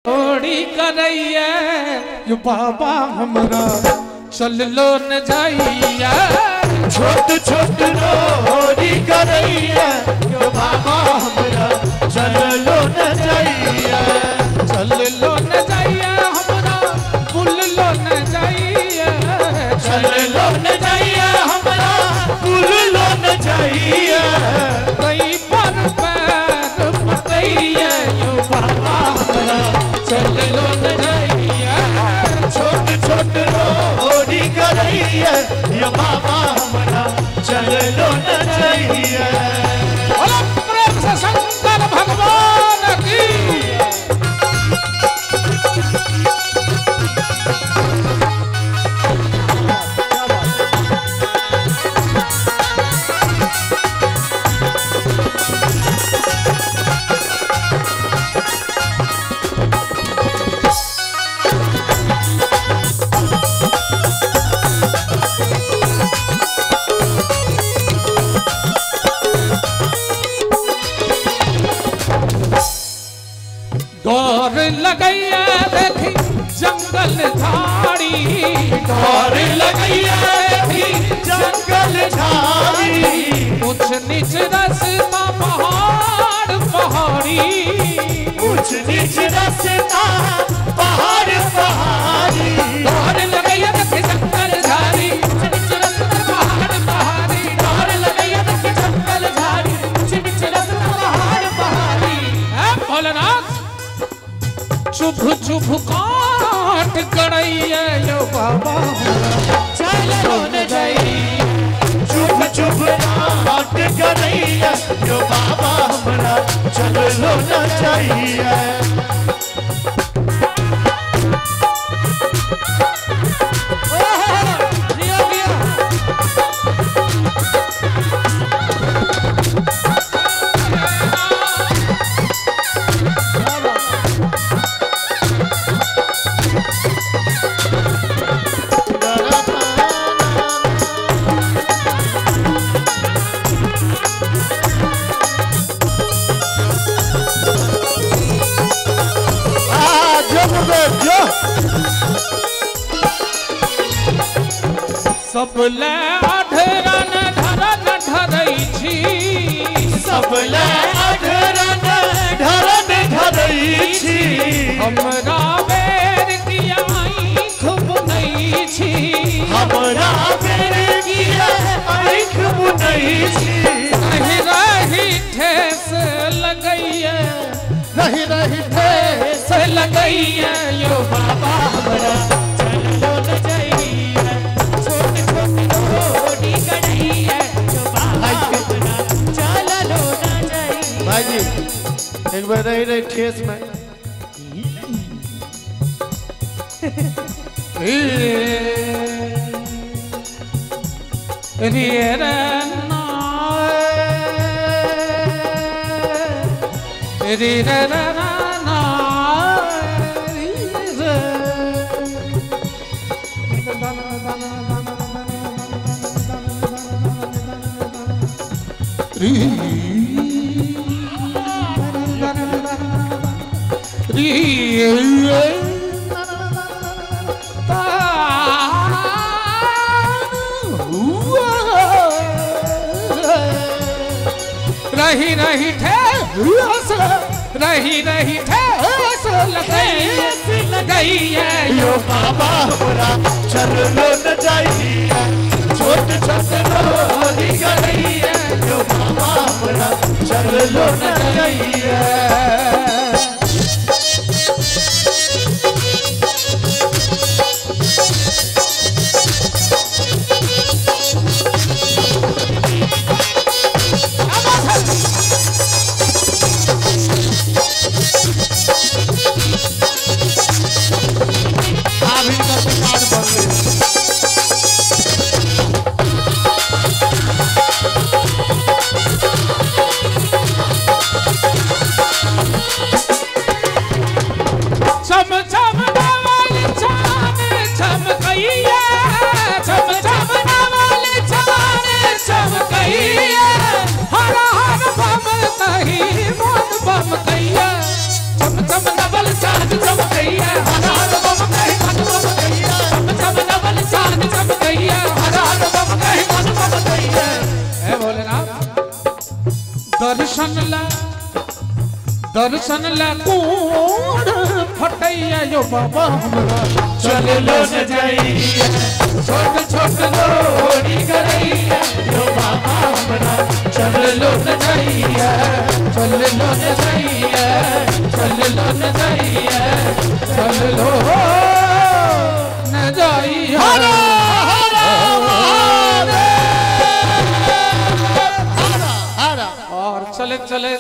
रोड़ी करैया यो बाबा हमरा चल लो न जाइया। छोट छोट रोड़ी करैया यो बाबा हमरा चल लो न जाइया। चल लो न जाइया हमरा भूल लो न जाइया। चल लो न जाइया हमरा भूल लो न जाइया। कई पर पैर पटैया यो बाबा हमरा चल लो न जाइया। छोट छोट रोड़ी करैया यो बाबा हमरा चल लो न जाइया। बोलो प्रेम से शंकर भगवान की। डोर लगैया देखी जंगल झाड़ी। डोर लगैया देखी जंगल झाड़ी। ऊंच नीच रास्ता पहाड़ पहाड़ी। ऊंच नीच रास्ता पहाड़ पहाड़ी। डोर लगैया देखी जंगल झाड़ी। ऊंच नीच रास्ता पहाड़ पहाड़ी। डोर लगैया देखी जंगल झाड़ी। ऊंच नीच रास्ता पहाड़ पहाड़ी। हे भोलेनाथ चुभ चुभ काट गड़ैया यो बाबा चल लो न जाइया। चुभ चुभ काट गड़ैया यो बाबा हमरा चल लो न जाइया। सब ले अढरन ढरन ढरै छी। सब ले अढरन ढरन ढरै छी। हमरा बेर किया आँख बुनै छी। हमरा बेर किया आँख बुनै छी। रही रही ठेस लगैया। रही रही ठेस लगैया यो बाबा हमरा चल लो न जाइया। छोट छोट रोड़ी गड़ैया यो बाबा हमरा चल लो न जाइया। भाई जी एक बार रही रही ठेस में रे रे ना रे रे ना रही रही ठेस रही रही ठेस लगैया यो बाबा हमरा चल लो न जाइया। छोट छोट रोड़ी गड़ैया यो बाबा हमरा चल लो न जाइया। चम चम नवल चाँद चमकैया। दर्शन ला दर्शन ला कूड़ फटैया यो बाबा हमरा चल लो न जाइए छोट छोट लोरी करैया यो बाबा हमरा चल लो न जाइए चल लो न जाइए चल लो न जाइए चल लो न जाइए। हर हर महादेव। और चले चले